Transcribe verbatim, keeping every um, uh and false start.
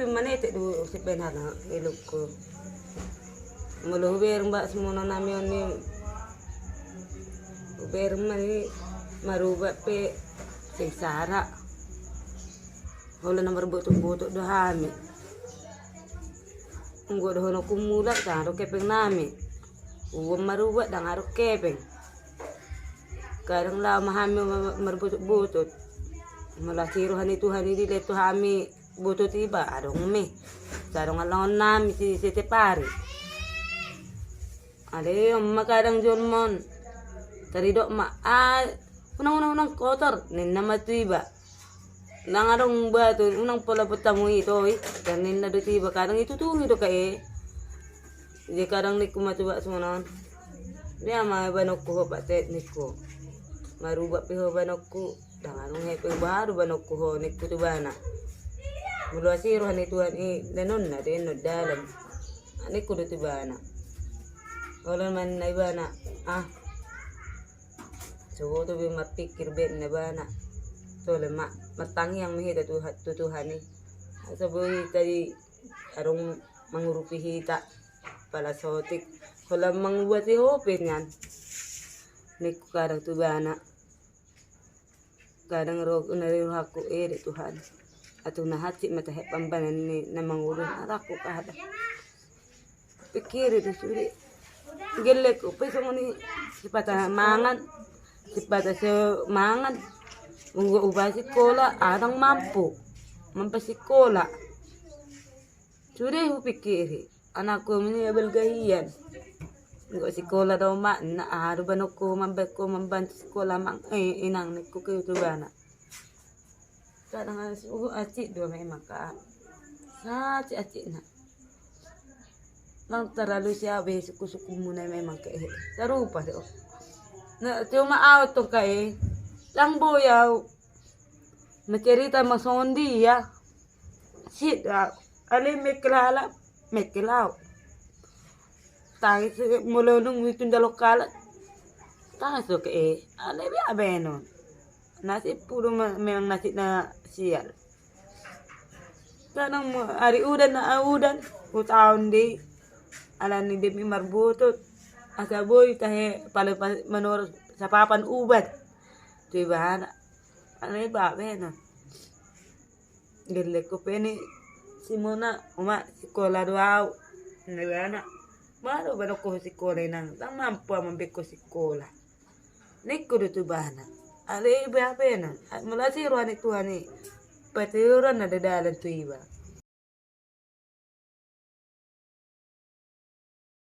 Manetek do sebenarna ilungku. Molo hubereng ba simonon nami on i, hubereng ma i, marubat pe sengsara. Holan na marbotok-botok do hami. Anggo dohononku mulak, ndang adong kepeng nami. Uang marubat, ndang adong kepeng. Kadang laho ma hami ma-, marbotok-botok. Molo asi roha ni Tuhan i dilehon tu hami botot iba, adong me. Sai adong allangon nami si setiap ari. Alai on ma kadang jolma on. Taridok ma, ah, unang, unang, unang kotor, ninna ma tu iba. Ndang adong batu, unang pola botamu i, toi. Kan ninna do tu iba, kadang itutungi do ka e. Jadi kadang ningku ma tu ibana songon on. Dia ma banokku ho patet ningku. Marubat pe ho banokku. Ndang adong hepeng baru banokku ho ningku tu ibana. Molo asi roha ni Tuhan i, lenonna do enon dalan. Ningku do tu ibana. Olo ma ninna ibana. Ah. Sogot be marpikir be ninna ibana. Tole ma, martangiang ma hita tu, tu Tuhan i. Asa boi tadi adong mangurupi hita. Pala sotik. Holan mangubati ho pe nian. Ningku kadang tu ibana. Kadang ro na di rohangku, ede Tuhan. Atung na hansit ma tahe pambahenan ni na mangolu na rangku kada. Pikiri do sude. Gellengku pe songon i, sipata mangan, sipata so mangan. Anggo ubahen sikola, ndang mampu. Mambahen sikola. Sude hupikiri, anakku on i balga hian. Anggo sikola do ma, ninna aha do banokku mambahen ho mambahen sikola amang, eh, inang ningku ke tu ibana. Kadang asi-, uh, hansit do memang ka. Hansit-hansitna. Ndang terlalu siap be suku-sukumuna memang ke, eh, sarupa do. Na, cuma au tong ka e. Ndang boi au. Mencerita ma songon dia. Sit, ah, alai mengkel halak, mengkel au. Tangis, eh, molo dung itu ndalok halak. Tangis do ke, eh, alai be abenon. Nasib pudu me-, memang nasib na sial. Kadang mo-, ari udan na udan, hutaon dei. Alani demi marbotot. Asa boi tahe pala pa-, manor sapapan ubat. Tu ibana. Alai be abenon. Gellengku pe ni si Mona, uma, sikola do au. Ninna ibana. Baru banokku sikola inang, ndang mampu au mambahen ho sikola. Ningku do tu ibana. Alai be abenon. Molo asi roha ni Tuhan i. Patiuran na do dalan tu iba.